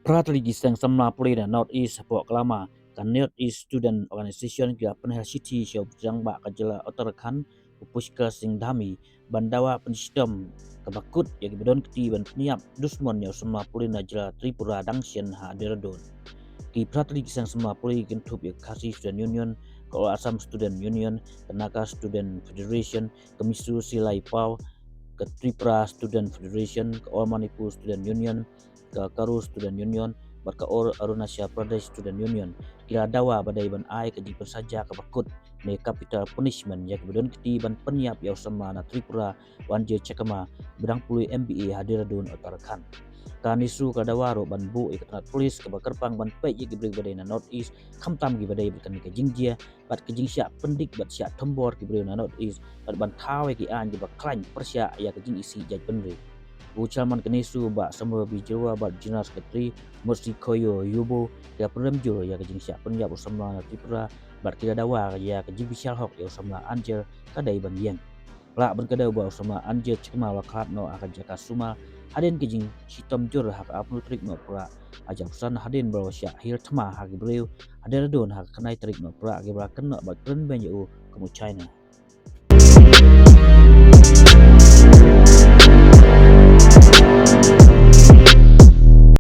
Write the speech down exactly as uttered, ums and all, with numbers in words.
Phra tylli ki seng samla pule na North East hapoh ka lama ka North East Student Organisation ki la pynheh shithi sha u Rangbah ka jylla Uttarakhand, u Pushkar Singh Dhami, ban dawa pynshitom kaba kut ïa kiba don kti ban pynïap dusmon ïa u samla pule na jylla Tripura dang shen ha Dehradun. Ki phra tylli ki seng samla pule ki kynthup ïa ka Khasi Student Union, ka All Assam Student Union, ka Naga Student Federation, ka Mizo Seilhai Pawl, ka Tripura Student Federation, ka All Manipur Student Union, ka Garo Student Union bad ka All Arunachal Pradesh Student Union ki la dawa ba dei ban ai ka jingpynsaja kaba kut ne capital punishment ïa kiba don kti ban pynïap ïa u samla na Tripura u Anjel Chakma ba dang pule M B A ha Dehradun, Uttarakhand. Ka NESU ka dawa ruh ban buh ïa ka tnat pulit kaba kyrpang ban peit ïa ki briew ba dei na North East, khamtam kiba dei bad kane ka jingjia bad ka jingshah pyndik bad shah thombor ki briew na North East bad ban thaw ïa ki aiñ kiba khlaiñ pyrshah ïa ka jingisih jaitbynriew. U Chairman ka NESU Bah Samar B Jyrwa bad General Secretary Mursi Khoyo Yubo ki la pynrem jur ïa ka jingshah pynïap u samla na Tripura bad ki la dawa ïa ka jingbishar hok ïa u samla Anjel ka dei ban ïeng. Lah ban kdew ba u samla Anjel Chakma u la khlad noh ha ka jaka sumar hadien ka jingshitom jur ha ka arphew tarik Nohprah, ha ka jaka san hadien ba u la shah hiar thma ha ki briew ha Dehradun ha ka khyndai tarik Nohprah kiba la kynnoh bad kren beiñ ïa u kum u China.